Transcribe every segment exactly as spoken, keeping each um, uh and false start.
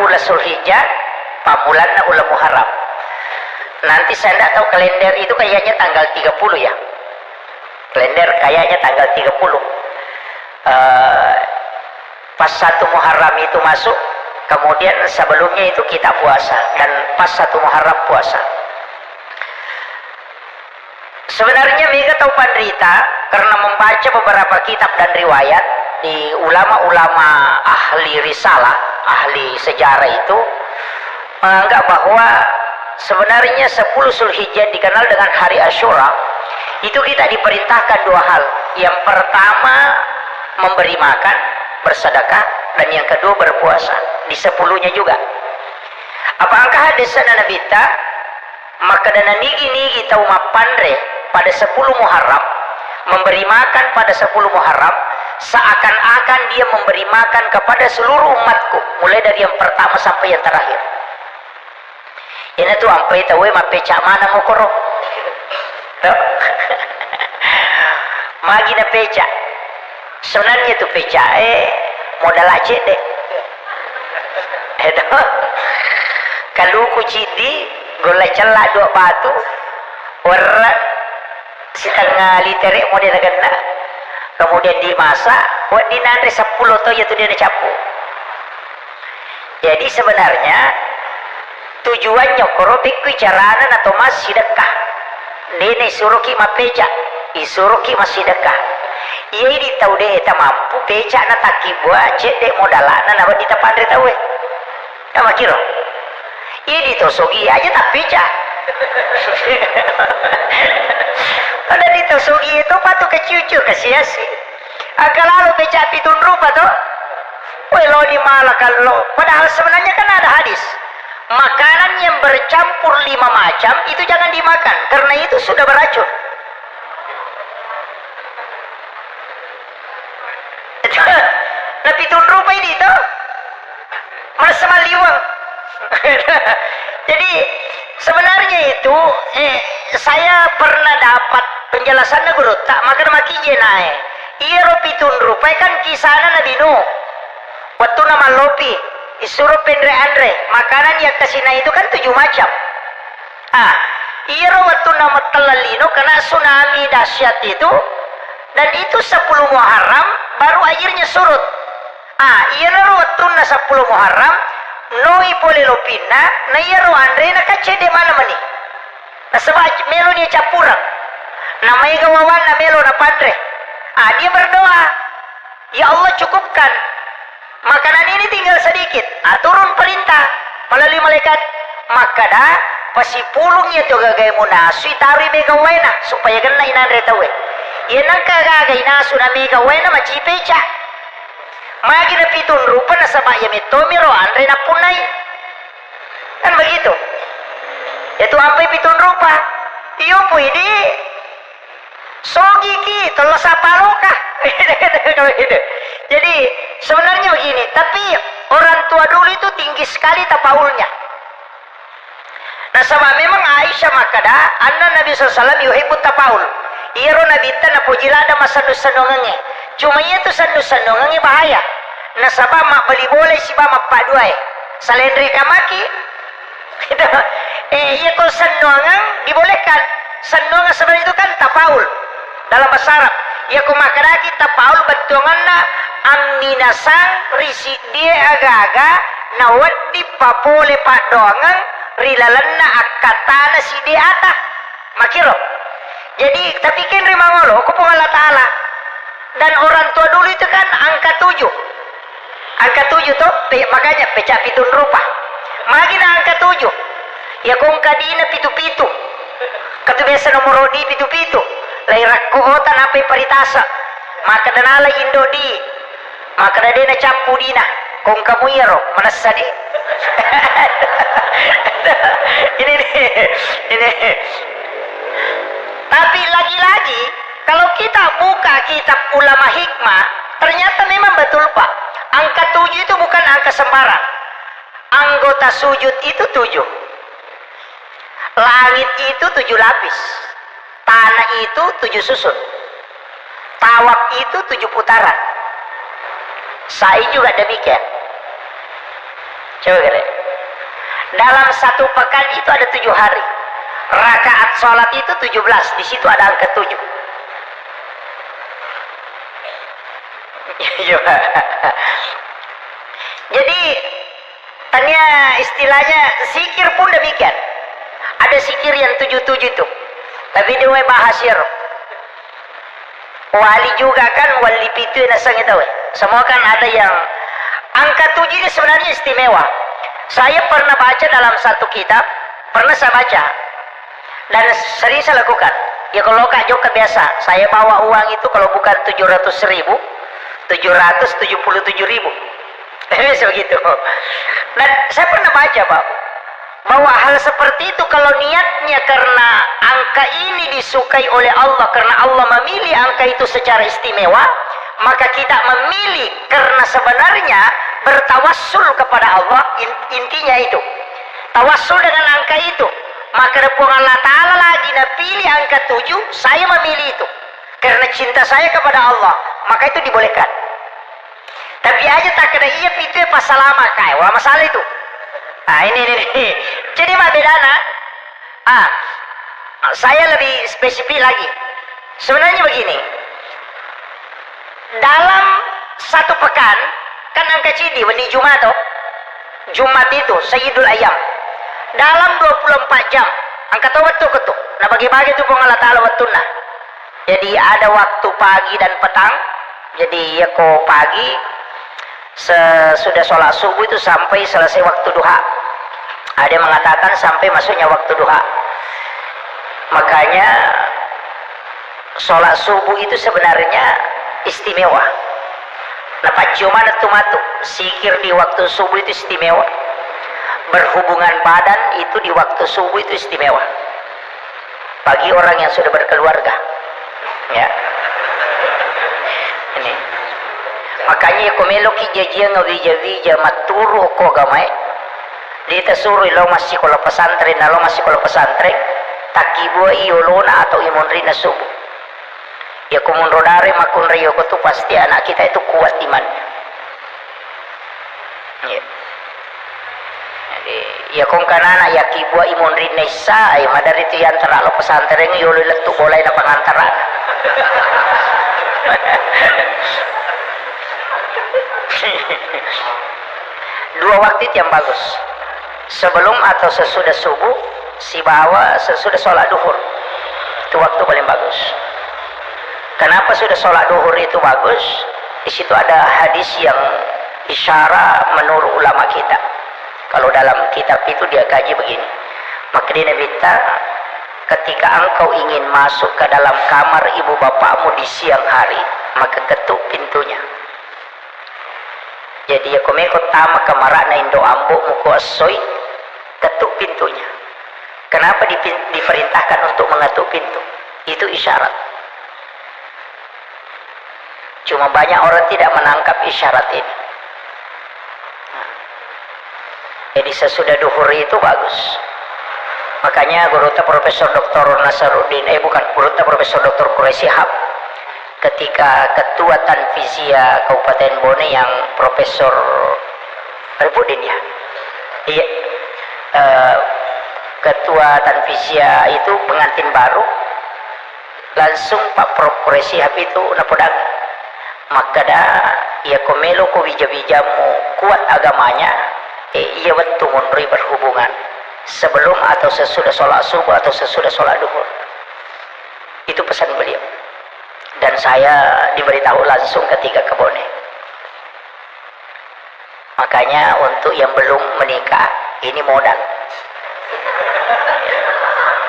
Ulang Zulhijjah, pammulanna ulang Muharram. Nanti saya ndak tahu kalender itu kayaknya tanggal tiga puluh ya. Kalender kayaknya tanggal tiga puluh. Eh, pas satu Muharram itu masuk, kemudian sebelumnya itu kita puasa, dan pas satu Muharram puasa. Sebenarnya mega tau panrita karena membaca beberapa kitab dan riwayat di ulama-ulama ahli risalah, ahli sejarah itu menganggap bahwa sebenarnya sepuluh Zulhijjah yang dikenal dengan hari Asyura itu kita diperintahkan dua hal. Yang pertama memberi makan, bersedekah, dan yang kedua berpuasa di sepuluhnya juga. Apa engka hadis sana Nabi ta Makkeda nanigi-nigi tau mappanre pada sepuluh Muharram, memberi makan pada sepuluh Muharram, seakan-akan dia memberi makan kepada seluruh umatku, mulai dari yang pertama sampai yang terakhir. Iyanatu ampai tauwe mappeca maneng okoro. Magi napeca. Sebenarnya tu pecae modala cedde. Eto. Kaluku ciddi, golla cella dua batu, werre sitengnga litere mo de nagenna. Kemudian dimasak, wedding nanre seppulo to iya tu de nacappu. Jadi sebenarnya tujuannya koro pekkui carana nato massidekka. Dena isuroki mappeca, isuroki massidekka. Iya idi tau de eta mampu peca na takkibua cedde modalana na wedding tapanre tauwe. Ya makiro. Idi to sogi aja tappeca. Pada di to sogi itu patu keciuciu kasiasi. Angka lalo peca pitung rupa to. Woi, lo di mala kallo. Padahal sebenarnya kan ada hadis. Makanan yang bercampur lima macam itu jangan dimakan karena itu sudah beracun. Nah, pitung rupa ini to. Merasa maliwang. Jadi sebenarnya itu, eh, saya pernah dapat penjelasannya guru tak makan maki jenae. Iyaro pitung rupa kan kisahnya Nabi Nuh. Waktu nama lopi, isuro penre anre, makanan yang kasina itu kan tujuh macam. Ah, iyaro wettunna matella lino kena tsunami dahsyat itu, dan itu sepuluh Muharram baru airnya surut. Ah, iyaro wettunna sepuluh Muharram, noi pole lopinna, na iyaro anrena kan cedde mana meni. Nasaba melo ni cappureng. Na maega wawanna melo napanre. Ah, dia berdoa. Ya Allah, cukupkan. Makanan ini tinggal sedikit. Ah, turun perintah melalui malaikat. Makkada, pasipulung iya tu gagae munasu, itarui mega waena supaya genna inanre tauwe. Iya nangka gaga inasu na mega waena macipeca. Magi na pitung rupa nasaba iya mettomi ro anre nappunnai. Kan begitu. Itu ampai pitung rupa. Iyo pui di Sogiki, tollo sapaloka. Jadi, sebenarnya begini, tapi orang tua dulu itu tinggi sekali tapaulnya. Nasaba memang Aisyah makkada, anna Nabi sallallahu alaihi wasallam yuhibbu tapaul. Iyaro Nabitta napoji ladang massennu-sennuangengnge. Cuma iya tu sennu-sennuangengnge bahaya. Nasaba mabbali bola siba mappaduae. Salenre kamaki, Gitu. Eh, iya ko sennuangan dibolehkan. Sennuangan sebenarnya itu kan tapaul dalam bahasa Arab. Iya ko makkedaki tapaul bettuanganna amminasang ri siddie aga-aga nawedding papole paddoangeng ri lalenna akkattana siddie ata. Makiro. Jadi, tapi kenri mangolo ko Puang Allah Ta'ala. Dan orang tua dulu itu kan angka tujuh. Angka tujuh to, pe-, makanya pecah pitung rupa. Magi na angka tujuh. Ya ko engka dina pitu-pitu. Katu biasa nomor di pitu-pitu. Lai rakko ota napai paritasa. Maka danala indo di. Maka dena cappu dina. Ko engka mu iyaro, manessa di. Ini nih. Ini. Tapi lagi-lagi kalau kita buka kitab ulama hikmah, ternyata memang betul, Pak. Angka tujuh itu bukan angka sembarang. Anggota sujud itu tujuh. Langit itu tujuh lapis. Tanah itu tujuh susun. Tawaf itu tujuh putaran. Sa'i juga demikian. Coba kira. Dalam satu pekan itu ada tujuh hari. Rakaat sholat itu tujuh belas, di situ ada angka tujuh. Iya. Jadi, tania istilahnya zikir pun demikian. Ada zikir yang tujuh-tujuh itu. Tapi dia bahas ya, Rob. Wali juga kan, wali pitu yang nasang itu, eh. Semua kan ada yang angka tujuh ini sebenarnya istimewa. Saya pernah baca dalam satu kitab, pernah saya baca. Dan sering saya lakukan. Ya, kalau Kak Joka biasa, saya bawa uang itu kalau bukan tujuh ratus ribu, tujuh ratus tujuh puluh tujuh ribu. Biasa begitu. Dan saya pernah baca, Pak, bahwa hal seperti itu kalau niatnya karena angka ini disukai oleh Allah, karena Allah memilih angka itu secara istimewa, maka kita memilih karena sebenarnya bertawassul kepada Allah, in-, intinya itu. Tawassul dengan angka itu. Maka ada Puang Allah Ta'ala lagi napilih angka tujuh, saya memilih itu. Karena cinta saya kepada Allah, maka itu dibolehkan. Tapi aja tak kena iya pitu ya pas salama, kayak wala masalah itu. Ah, ini, ini, ini. Jadi, Mak, bedana. Ah, saya lebih spesifik lagi. Sebenarnya begini. Dalam satu pekan, kan angka cidi, wenni Jumat toh. Jumat itu, Sayyidul Ayyam. Dalam dua puluh empat jam, angka to wettu ko tu. Nah, bagi-bagi tu Puang Allah Ta'ala wettunna. Jadi, ada waktu pagi dan petang. Jadi, iya ko pagi, sesudah sholat subuh itu sampai selesai waktu duha. Ada yang mengatakan sampai masuknya waktu duha. Makanya, sholat subuh itu sebenarnya istimewa. Nah, paccio maneng tu matu, zikir di waktu subuh itu istimewa. Berhubungan badan itu di waktu subuh itu istimewa. Bagi orang yang sudah berkeluarga. Ya. Ini. Makanya ko meloki jajiang wija-wija matturu ko agamae. Dia tasuroi lao massikola pesantren, na lao massikola pesantren, takkibuai yolona atau imonrinna subuh. Iya ko monro dare makkunrai yoko tu pasti anak kita itu kuat imannya. Iya. Jadi, iya ko engka anak yakkibua imonrinna issa, iya madari tu yantara lo pesantren yolo lettu bolai na pangantara. Dua waktu itu yang bagus. Sebelum atau sesudah subuh, sibawa sesudah sholat duhur. Itu waktu paling bagus. Kenapa sudah sholat duhur itu bagus? Di situ ada hadis yang isyarah menurut ulama kita. Kalau dalam kitab itu dia kaji begini. Maka dia Nabi ta, "Ketika engkau ingin masuk ke dalam kamar ibu bapakmu di siang hari, maka ketuk pintunya." Jadi, iya ko meko tama kamarana indo ambo'mu ko essoi, ketuk pintunya. Kenapa dipin-, diperintahkan untuk mengetuk pintu? Itu isyarat. Cuma banyak orang tidak menangkap isyarat ini. Jadi sesudah duhur itu bagus. Makanya guruta Profesor Doktor Nasaruddin, eh, bukan, guruta Profesor Doktor Quraish Shihab, ketika ketua Tanfizia Kabupaten Bone yang Profesor Rifuddin, ya? Iya. Eh, ketua Tanfizia itu pengantin baru, langsung Pak Prof Quraish Shihab itu napodang. Makkeda, iya ko melo ko wija-wijamu kuat agamanya, eh, iya wettu monroi berhubungan sebelum atau sesudah sholat subuh atau sesudah sholat duhur. Itu pesan beliau. Dan saya diberitahu langsung ketika ke Bone. Makanya untuk yang belum menikah, ini modal.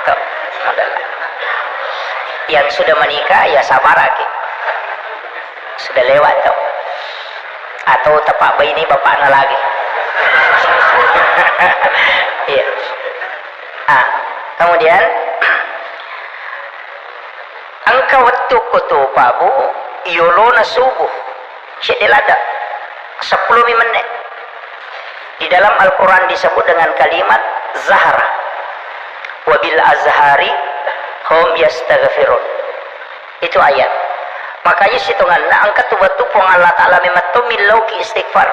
Tuh, modal. Yang sudah menikah, ya sabar lagi. Sudah lewat tuh. Atau tepak bayi ini bapaknya lagi. Iya. Ah, kemudian engka wettu ko tu, Pak Bu, yolona subuh. Cedde ladde. Seppulo mi menne. Di dalam Al-Quran disebut dengan kalimat zahara. "Wabil azhari hum yastaghfirun." Itu ayat. Makanya sitonganna engka tu wettu Puang Allah Ta'ala memang to millauki istighfar.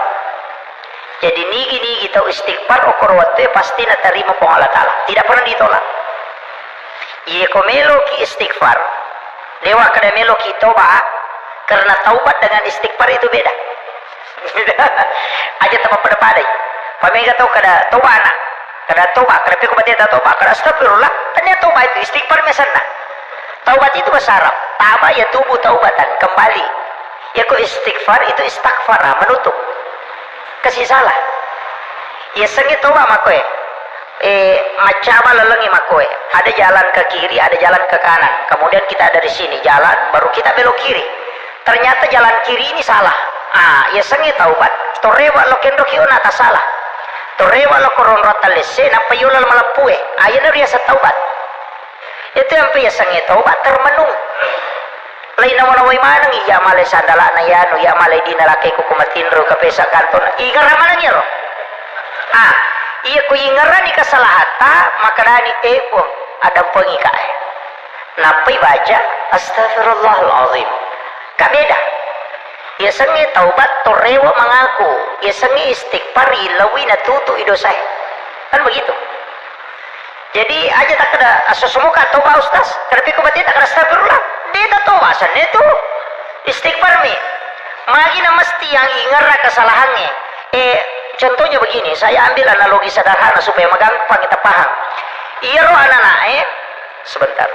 Jadi nigi-nigi tau istighfar okkoro wettue pasti natarima Puang Allah Ta'ala. Tidak pernah ditolak. Iye ko meloki istighfar, dewa kada meloki toba, karena taubat dengan istighfar itu beda. Aja tapa pada-padai. Pamega tau kada toba anak, kada toba, kada piko bateta toba, kada astagfirullah, tanya toba itu istighfar mesanna. Taubat itu bahasa Arab. Taba yatubu taubatan, kembali. Ya ko istighfar itu istaghfara, menutup. Kasi salah. Yasengnge toba makkoe. Eh, maccaba lalengngi makkoe. Ada jalan ke kiri, ada jalan ke kanan. Kemudian kita ada di sini, jalan, baru kita belok kiri. Ternyata jalan kiri ini salah. Ah, yasengnge taubat. Torrewa lo kenroki ona ta salah. Torrewa lo koronro ta lesse, nappa yola lo maleppue. Ah, iyana riaseng taubat. Itu yang yasengnge taubat termenung. Lainna manawai maneng, iya malai sandalana yanu, iya malai dina lakaiku ko matinro, kapesa kantona. Ingerra maneng iyaro. Ah, iya ko ingerrani kesalahatta, makkedani, "Eh, Puang, addampengika, eh." Nappai baca, "Astagfirullahalazim." Ka beda. Yasengnge taubat torrewa mangaku, yasengnge istighfar ilawi natutu'i dosae. Kan begitu. Jadi, aja takkeda, "Assosomoka toba, Ustaz?" Kada piko bateta kada astagfirullah. De tatoba, senna tu istighfar mi. Magi na mesti yang ingerra kesalahangnge. Eh, contohnya begini, saya ambil analogi sederhana supaya magampang kita paham. Iyaro anak-anak, eh, sebentar.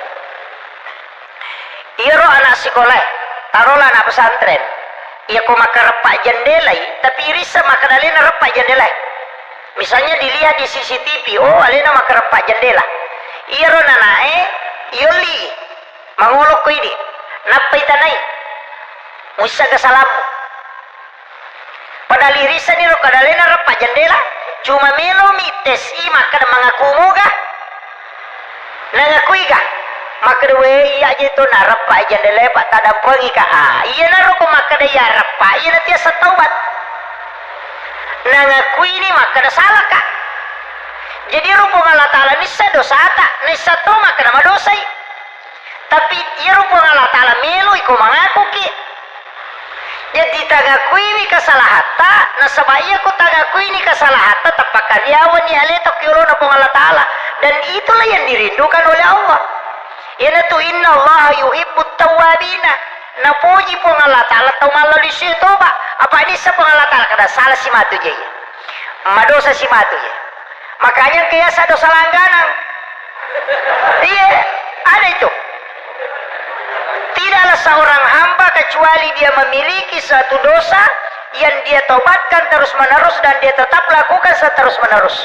Iyaro anak sikolae, tarola anak pesantren. Iya ko makareppa jendelai, tapi irissa makkeda alena reppa jendelae. Misalnya dilihat di C C T V, oh, alena makareppa jendela. Iyaro nanae, iyolli, mangolo ko idi, nappa itanai. Muissa ga salammu. Padahal irissani ro kada alena reppa jendela, cuma melomi tes i makkeda mangaku moga. Nangakui ga? Makkeda, "We, iya je to nareppa jendela, Pak, tadampengi ka." Ah, iyanaro ko makkeda iya reppa, iyana tiasa taubat. Nangakui ni makkeda salah ka. Jadi ro Puang Allah Ta'ala nissa dosata, nissa to makkeda madosai. Tapi iyaro Puang Allah Ta'ala meloi ko mangakuki. Jadi tangakuiwi kesalahatta, nasaba iya ko tangakuini kesalahatta, tappakariawanni aleta ki olona Puang Allah Ta'ala. Dan itulah yang dirindukan oleh Allah. Iyanatu innallaha yuhibbut tawwabina. Napoji Puang Allah Ta'ala tau mallalui toba. Apa nissa Puang Allah Ta'ala kada salah si matu je. Madosa si matu je. Makanya engka yaseng dosa langganang. Iya, ada itu. Tidaklah seorang hamba kecuali dia memiliki satu dosa yang dia tobatkan terus-menerus dan dia tetap lakukan seterus-menerus.